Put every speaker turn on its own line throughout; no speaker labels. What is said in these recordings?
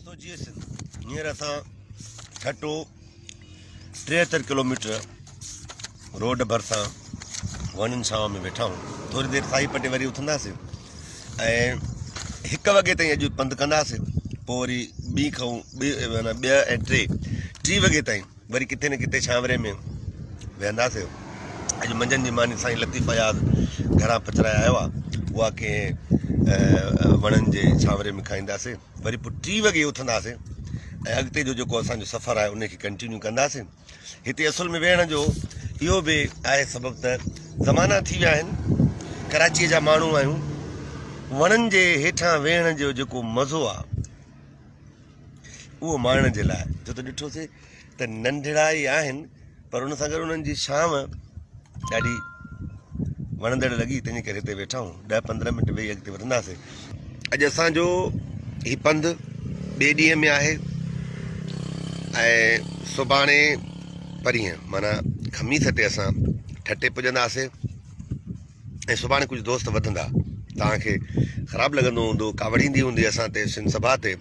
دوستو جيئي سنڌ هينئر اسان ٺٽو 73 ڪلوميٽر روڊ ڀرسان وڻن ڇانو ۾ ويٺا آهيون. ٿوري دير سائي پٽي وري اٿنداسين ۽ 1 وڳي تائين اڄ پنڌ ڪنداسين، پوء وري ٻي کان ٻي معنيٰ ٻه ۽ ٽي، ٽي وڳي تائين وري ڪٿي نه ڪٿي ڇانوري ۾ ويهنداسين. اڄ منجهند جي ماني سائين لطيف اياز گهران پچرائي آيو آهي، اها ڪنهن وڻن جي ڇانوري ۾ کائينداسين. وري پوء 3 وڳي اٿنداسين ۽ اڳتي جو جيڪو اسان جو سفر آهي ان کي ڪنٽينيو ڪنداسين. هتي اصل ۾ ويهڻ جو اهو به آهي سبب ته زمانا ٿي ويا آهن، ڪراچيء جا ماڻهو آهيون، وڻن جي هيٺان ويهڻ جو جيڪو مزو آهي اهو ماڻڻ جي لاء، ڇو ته ڏٺوسي ته ننڍڙا ئي آهن پر ان سان گڏ انهن جي ڇانو ڏاڍي وڻندڙ لڳي، تنهنجي ڪري هتي ويٺا آهيون. 10 15 منٽ ويهي اڳتي وڌنداسين. اڄ اسان جو هي پنڌ ٻئي ڏينهن ۾ آهي ۽ سڀاڻي پرينهن معنيٰ خميس تي اسان ٺٽي پڄنداسين ۽ سڀاڻي ڪجهه دوست وڌندا. توهان کي خراب لڳندو هوندو، ڪاوڙيندي هوندي اسان تي سنڌ سڀا تي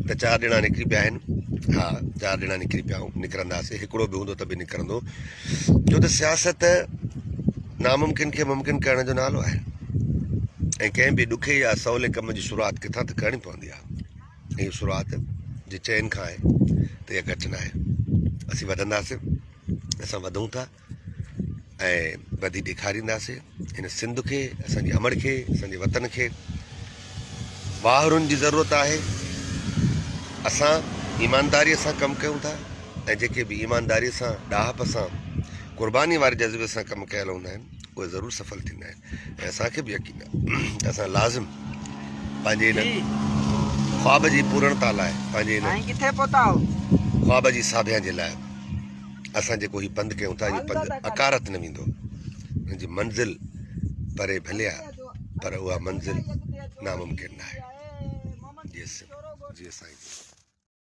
ته 4 ڄڻا نڪري پيا آهن. ها 4 ڄڻا نڪري پيا آهيون، نڪرنداسين، هڪڙو به هوندو ته به نڪرندو، ڇو ته سياست ناممڪن کي ممڪن ڪرڻ جو نالو آهي ۽ ڪنهن به ڏکي يا سولي ڪم جي شروعات ڪٿان ته ڪرڻي پوندي آهي. ۽ شروعات جي چين کان آهي ته اها گهٽ نه آهي. اسين وڌنداسين، اسان وڌون ٿا ۽ وڌي ڏيکارينداسين هن سنڌ کي، اسان جي امڙ کي، اسان جي وطن کي. واهرن جي ضرورت آهي. اسان ايمانداريء سان ڪم ڪيون ٿا ۽ جيڪي به ايمانداريء سان، ڏاهپ سان، قرباني واري جذبي سان ڪم ڪيل هوندا آهن، اهي ضرور سڦل ٿيندا آهن ۽ اسان کي به يقين آهي ته اسان لازم پنهنجي ان خواب جي پورڻتا لاء، پنهنجي ان خواب جي ساڀيان جي لاء اسان جيڪو هي پنڌ ڪيون ٿا، اهو پنڌ اڪارت نه ويندو. ان جي منزل پري ڀلي آهي، پر اها منزل ناممڪن ناهي. جي سائين جي.